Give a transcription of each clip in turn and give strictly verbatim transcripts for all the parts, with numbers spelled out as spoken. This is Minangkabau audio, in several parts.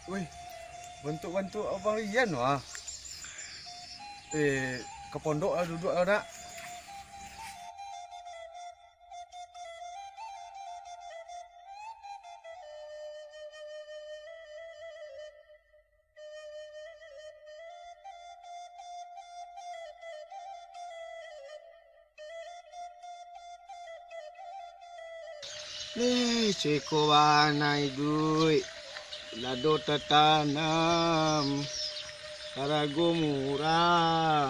Wih, bantuak-bantuak Abang Rian wah. Eh, ka pondok lah duduak lah, nak. Leh, ceko bana iduik. Lado tatanam, harago murah.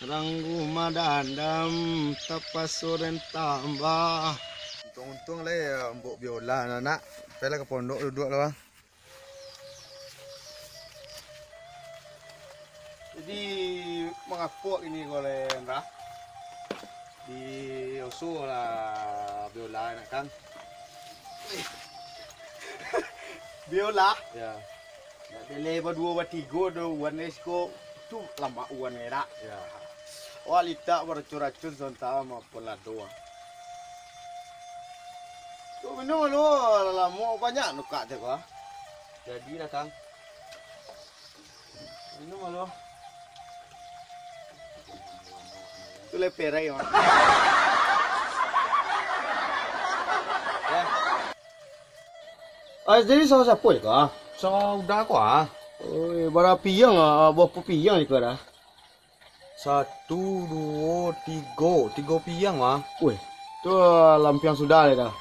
Rang rumah dandam, tapaso den tambah. Untuang-untuang lai, Mbok Biola, anak. Pailah ka pondok duduak lah, Bang. Jadi, mangapok ini ko lai, Ndra? Di oso lah biola nak kan? Biola? Ya. Nak dele baduo batigo do uan ni siko tu lamak uan ni dak? Ya. Wah, litak baracun-racun sontak mah. Pun lado ah. Tu minum lu, lamo banyak nukak tu kau. Jadi lah, Kang. Minum lu. Tu leperai, Mak. Ya. Ah, jadi sawo siapo je kah? Sawo uda ko ah. Oi, bara piang ah, buah piang je kah dah? Satu, duo, tigo. Tigo piang mah. Weh, tu, ah, lampiang sudah lai dah.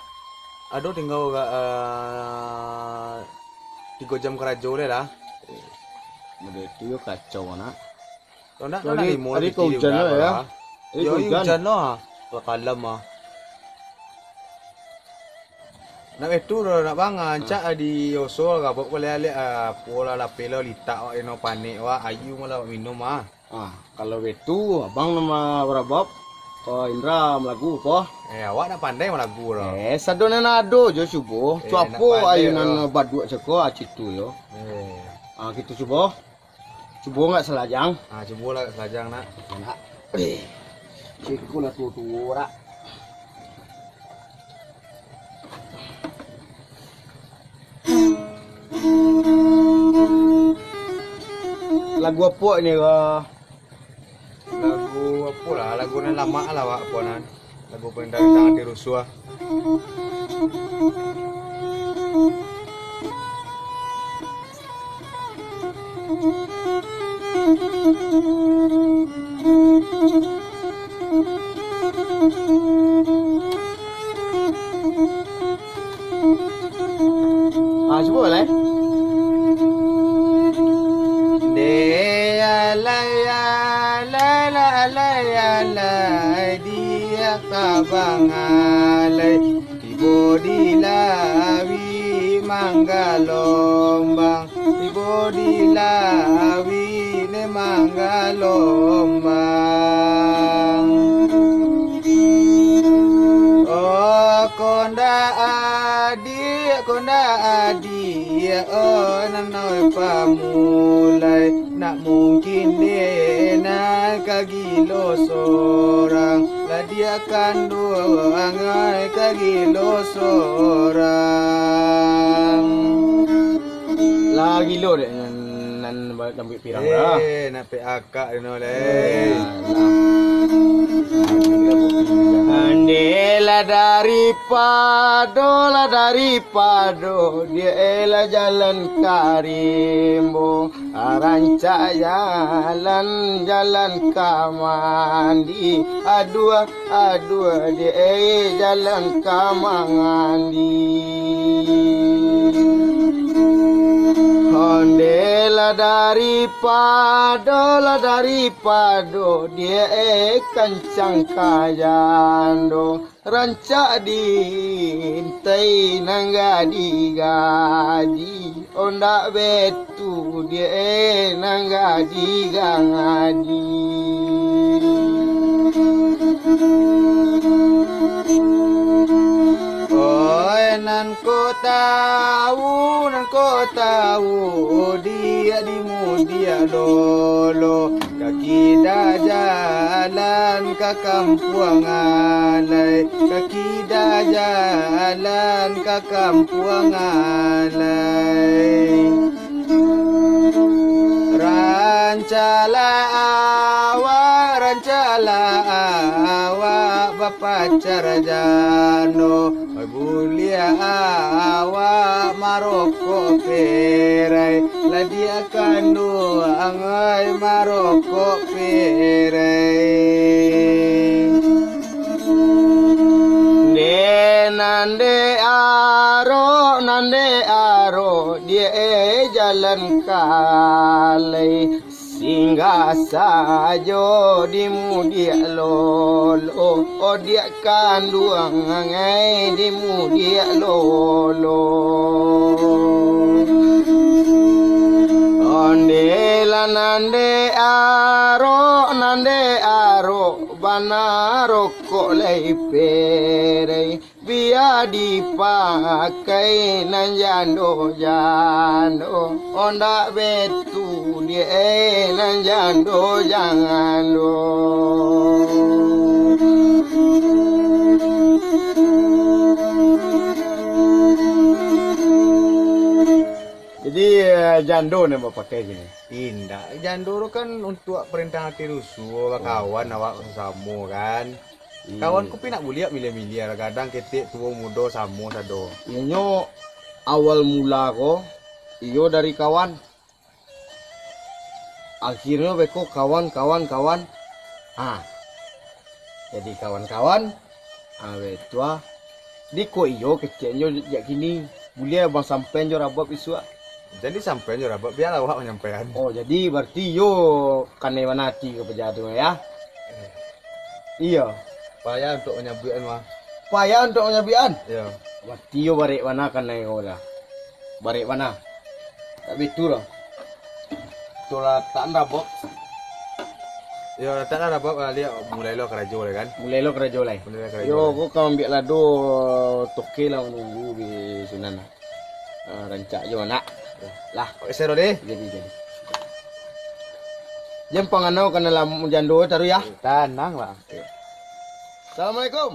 Ado tingga agak, ah, tigo jam karajo lai dah. Model tu yo kacau, nak. Kalau ndak, Tadi, nak limo tadi lah kau piti ujan udah lah, ya? lah. Tadi Yo, kau ujan. ujan lah. Lah kalam lah. Nak itu dah nak bang, ancak di oso lah, gabak boleh alek, ah, apo lah, lapeh lah, litak awak ino panek awak, ayu malah awak minum ah. Ah, kalau itu, abang nama barabab, ko Indra malagu ko. Eh, awak nak pandai malagu dah. Eh, sado nan ado jo cubo. Eh, Cuapo nak pandai ayu nan dah. baduak cako, ah, citu yo. Eh. Ah, kita cubo. Cubo nggak salajang? Ah, cubo lah salajang nak. Nak. Eh, ceko lah tuo-tuo rak. Lagu apo ni, Ra? Lagu apo lah? Lagu nan lamak lah, wak, apo nan? Lagu Pendang-dang Ati Rusuah. Ah, cubo lah, eh. Dek alai, alai, alai, alai, diak tabang alai. Tibo di lawi manggalombang, tibo di lawi ne manggalombang. Oh, kondak adiak, kondak adiak, oh, nan oi pamulai. Nak mungkin dek nan ka gilo sorang, lah diak kanduang ai ka gilo sorang. Lah gilo dek nan, nan ba-, rambuik pirang lah. Eh, nak pek akak dino leh. Andelah daripado, lah daripado, diak elah jalan ka rimbo. Rancak jalan, jalan ka mandi. Aduah, aduah, di, eh, jalan ka mangandi. Ondelah daripado, lah daripado, di, eh, kancang ka jando. Rancak diintai nan gadi-gadi, ondak betu die nan gadi-gadi. Oi, nan ko tau, nan ko tau, diak di mudiak lolo. Ka kida jalan ka kampuang alai, ka kida jalan ka kampuang alai. Rancaklah awak, rancaklah awak bapacar jando. Oi, buliah awak marokok perai, lah diak kanduang ai marokok perai. Dek nan dek arok, nan dek arok, diak eh jalan kalai. Singgah sajo di mudiak lolo, odiak kanduang angai di mudiak lolo. Onde lah nan dek arok, nan dek arok, bana rokok lai perai. Bia dipakai nan jando-jando, ondak betu diak nan jando-jando. Jadi, eh, jando nan bapakai kini? Indak, jando tu kan untuak parentah ati dusu, bakawan awak samo kan. Kawan ko pi nak buliak miliah-miliah, kadang ketek tuo mudo samo sado. Inyo awal mula ko, iyo dari kawan. Akhirnyo beko kawan, kawan, kawan. Ah. Jadi kawan-kawan. Ah, betua. Di ko iyo keceknyo jak kini. Buliah bang sampean jo rabab isuak. Jadi sampean jo rabab, bialah awak manyampaian. Oh, jadi barati iyo kanai bana ati ka paja tu, ya? Iyo. Payah untuak manyabuikan, mah. Payah untuak manyabuikan? Iyo. Barati iyo barek bana kanai ko lah. Barek bana. Tak bitu lah. Itulah tak rabab. Iyo, tak rabab lah, dia mulai lo karajo lah kan. Mulai lo karajo lah. Mulai lo karajo Yo, lah. Ko ka ambiak lado toke lah manunggu di sinan lah. Ah, rancak jo nak. Lah. Oke, sero deh. Jadi, jadi. Jan panganau kana lam-, jando taruih ya. Tanang lah. Assalamualaikum.